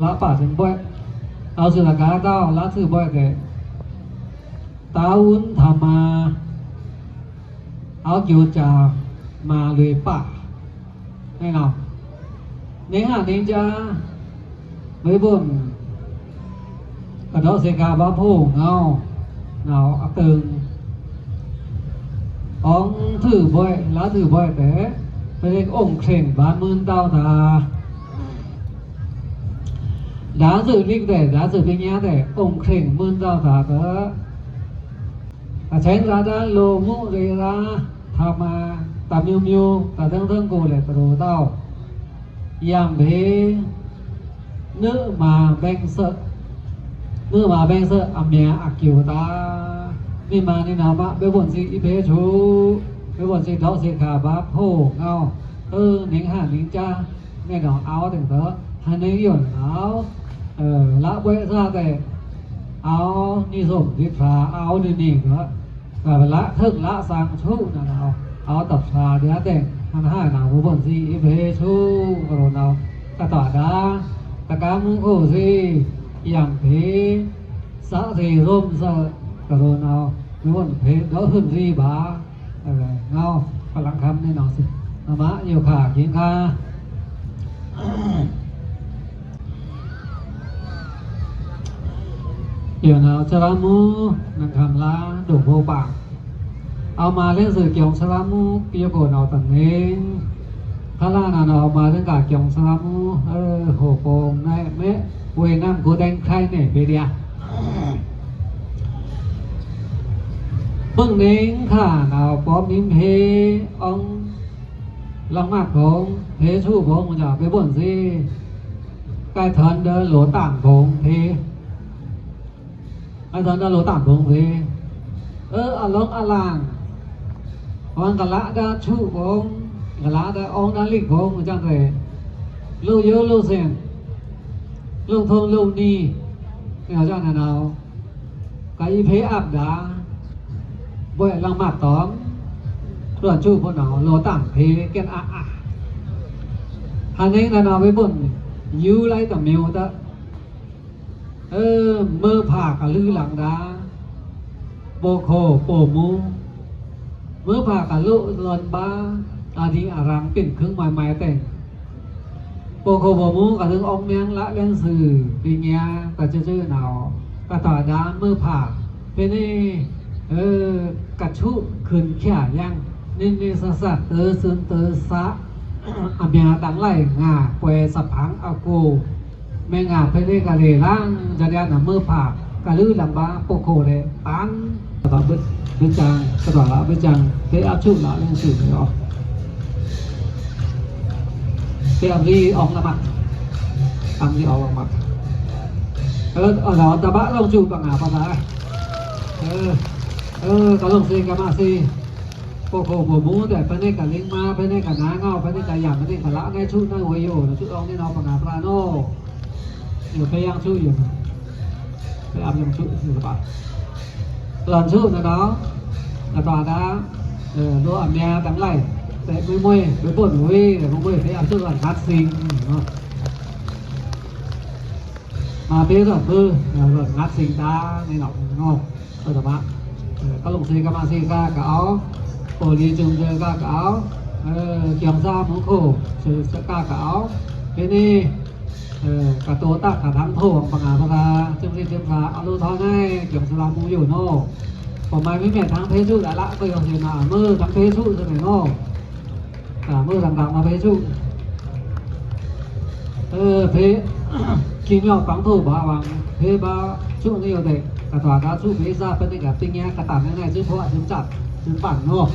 ລະປາດເຖິງບວຍ ເອົາຊື່ລະກາເຕົ້າ ລະຊື່ບວຍແຕ່ ຕາວຸນທຳມາ ເອົາກິວຈາມາເລີຍປາ ແນ່ນອນ ເນຫະນິງຈາ ເວບຸນ ກະເດາະເສກາບາໂພ ເງົາ ເງົາອະເຕີງ ອອງຖືບວຍ ລະຖືບວຍແຕ່ ເປັນອົງເຄັ່ງບ້ານໝື່ນເຕົ້າທາ ດາຊື່ລິກແຕ່ ດາຊື່ປິຍາແຕ່ ອົງເຄັ່ງໝື່ນເຕົ້າທາເຕີ ກະແສງລາດາໂລມຸເຣລາ ທາມາ ຕາມິວມິວ ຕາເທິງເທິງໂກ ແລະ ຕະໂລເຕົ້າ ຍາມເພ ນຶມາແບັງເສີ ນຶມາແບັງເສີ ອາເມຍອາກິວຕາ ນິມານິນາມະ ເບບົນຊີ ອີເພຊູ ເບບົນຊີ ເດາະເສຂາບາໂພ ເງົາ ເອີ ນິງຫານິງຈາ ແນ່ນອນ ເອົາເຖິງເຕີ ຫານິງຍົນເອົາ ເອີ ລະເວສາແຕ່ ເອົານິສົມດິດພາ ເອົານີ້ນີ້ເຕີ ກະລະເຖິກລະສັງຊຸນະເນາະ ເອົາຕັບຊາເດຍແຕ່ງ ຫັນຫານາວບຸບົນຊີ ເອເພຊູ ກະໂລນາວ ກະຕາດາ ຕະກາມຸໂຄຊີ ຍາມເພ ສະເທລົມສະ ກະໂລນາວ ບຸບົນເພ ເດີຂຶ້ນຊີບາ ເອີ ເງົາ ພະລັງຄຳນີ້ເນາະ ນາມະ ໂຍຄາ ກິນຄາ ປຽວນາວຊະລາມູ ນັງຄຳລາ ດົງໂພປາ ເອົາມາເລ່ນສື່ກຽວຊະລາມູ ປຽວໂກນາວຕັນເຮງ ຄະລານານາວມາເລື່ອງກາກຽວຊະລາມູ ເອີ ໂຫໂປງແນະເມະ ເວນ້ຳກູແດງໄຄເນເປເດຍ ເບິ່ງເໜງຂານາວປອມນິມເພ ອອງ ລັງມາກໂພງ ເພຊູໂພງ ຈາກໄປບ່ອນຊີ ກາຍທອນເດີໂຫຼຕາງໂພງເພ ກາຍທອນເດີໂຫຼຕາງໂພງເພ ເອີ ອາລົງອາລາງ ວັງກະລະດາຊູໂພງ ກະລະດາອອງດາລິກໂພງ ຈັ່ງເດ ໂລໂຍໂລເຊນ ໂລໂທໂລນີ ແນວຈັ່ງນັ້ນເອົາ ກະອີເພອັບດາ ບວຍລັງມາຕອມ ຕົວຈູພຸນເອົາ ໂລຕາມເພ ແກ່ນອາອາ ຫາເນງນານາໄວບຸນ ຢູໄລຕະມິວຕະ ເອີ ເມີຜາກະລືຫຼັງດາ ໂປໂຄໂປມູ ເມີຜາກະລຸລອນບາ ອາດີອາລັງ ເປັນເຄື່ອງໝາຍໝາຍແຕ່ງ ໂປໂຄໂປມູ ກະລຶງອອກແມງລະແລ່ນຊື່ ປີເງຍ ກະຈື່ຈື່ໜາວ ກະຕາດາເມີຜາ ເພເນ ເອີ ກະຊຸ ຄືນຂຽຍັງ ນິນນິສະສະ ເຕີຊືນເຕີສະ ອາເມຍຕັງໄຫຼ ງາ ແປສະພັງ ອາໂກ ແມງາ ເພເນກະເລລາງ ຈະຍານະເມີຜາ ກະລືລຳບາ ໂປໂຄເລ ປັນ ກະຕາເບິດ ເບິດຈາງ ກະຕາລະເບິດຈາງ ເພອັບຊຸລະເລື່ອງຊື່ເນາະ ເພອັບລີອອກລະມັດ ອັບລີອອກລະມັດ ເອີ ເອົາດາວຕະບະລົງຈູປະງາປະຕາ ເອີ ເອີ ກະລົງຊີກະມາຊີ ໂປໂຄໂປມູ ແຕ່ປະເນກະລິງມາ ປະເນກະນາເງົາ ປະເນກະຢາມ ປະເນກະລະ ໃນຊຸນາໂອເອໂອ ນະຊຸອອງນີ້ເນາະ ປະງາປະລາໂນ ເອີ ພະຍັງຊຸຢູ່ ພະອຳຍັງຊຸຢູ່ລະບາດ ລອນຊຸນະເນາະ ອາຕອນນະ ເອີ ໂລອາເມຍຕັງໄຫຼ ແຕ່ມື້ມວຍ ໄປປົນຫຸຍ ແຕ່ມື້ມວຍ ພະອຳຊຸລອນຮັດຊິງເນາະ ມາເປສອນມື ລອນຮັດຊິງຕາ ໃນນອກເນາະ ເອີ ຕະບະ ເອີ ກະລົງຊີກະມາຊີກາກະເອົາ ໂປລີຈຸງເຈີກາກະເອົາ ເອີ ກຽງຊາໝູໂຄ ຊື່ສະກາກະເອົາ ເພນີ ເອີ ກະໂຕຕາກະທັງໂທ ປະງາພະລາ ຈຶ່ງລີຈຶ່ງພາ ອາລຸທອນໃນ ກຽງສະລາໝູຢູ່ເນາະ ປະມານມີແມ່ທັງເພຊຸລະລະ ກໍຍອງເສນາ ເມີທັງເພຊຸສະເນາະ ກະເມີດັງໆມາເພຊຸ ເອີ ເພ ກິນຍອກປັງໂທບາວັງ ເພບາຊຸນິໂຍເຕ ກະຕວາກາຊຸເພຊາ ປະຕິກະຕິເງຍ ກະຕານໃນໃນ ຊືໂພອະຊືນຈັດ ຊືປັນເນາະ